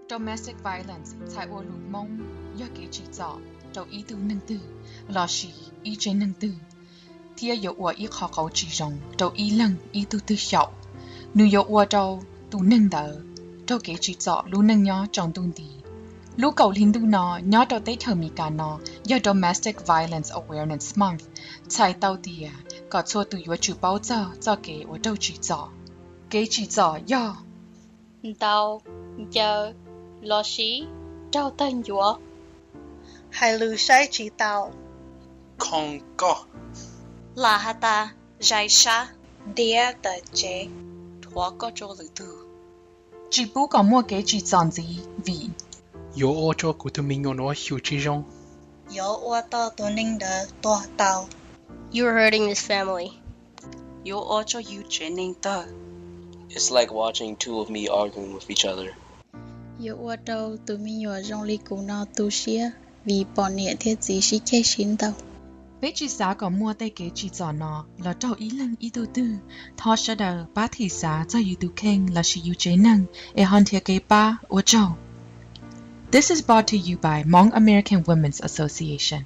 Domestic violence txhais ua lus Hmoob yog kev tsim txom rau ib tug neeg twg lossis ib tsev neeg twg, thiab yuav ua ib qho qauv tsis zoo rau ib leeg ib tug twg xyaum. Nws yuav ua rau tus neeg ntawd raug kev tsim txom lub neej nyob tsaus ntuj nti. Lub kaum hli ntuj no nyob rau teb chaws Amelikas no yog Domestic Violence Awareness Month, txhais tau tias kom txhua tus yuav tsum paub txog txoj kev uas raug tsim txom. Kev tsim txom yog ntaus, ncaws lossis raug tawg ncuav, hais lus saib tsis taus, khoom koj, lam has tas zais sab, ntiab tawm tsev, rhuav koj rau lwm tus, tsis pub kom muaj kev tsim txom ntxiv vim yuav ua rau kuv tus me nyuam nuav xyum tsis zoo, yuav ua rau tus neeg ntawd tuag tau, you're hurting this family, yuav ua rau yus tsev neeg tawg, it's like watching two of me arguing with each other, yuav ua rau tus me nyuam zoo li kuv no tu siab vim pom niam thiab txiv sib ceg sib ntaus. Peb tsis xav kom muaj tej kev tsim txom no los raug ib leeg ib tug twg. Thov sawv daws pab thim xav txog yus tus kheej lossis yus tsev neeg es ho nrhiav kev pab. Ua tsaug. This is brought to you by Hmong American Women's Association.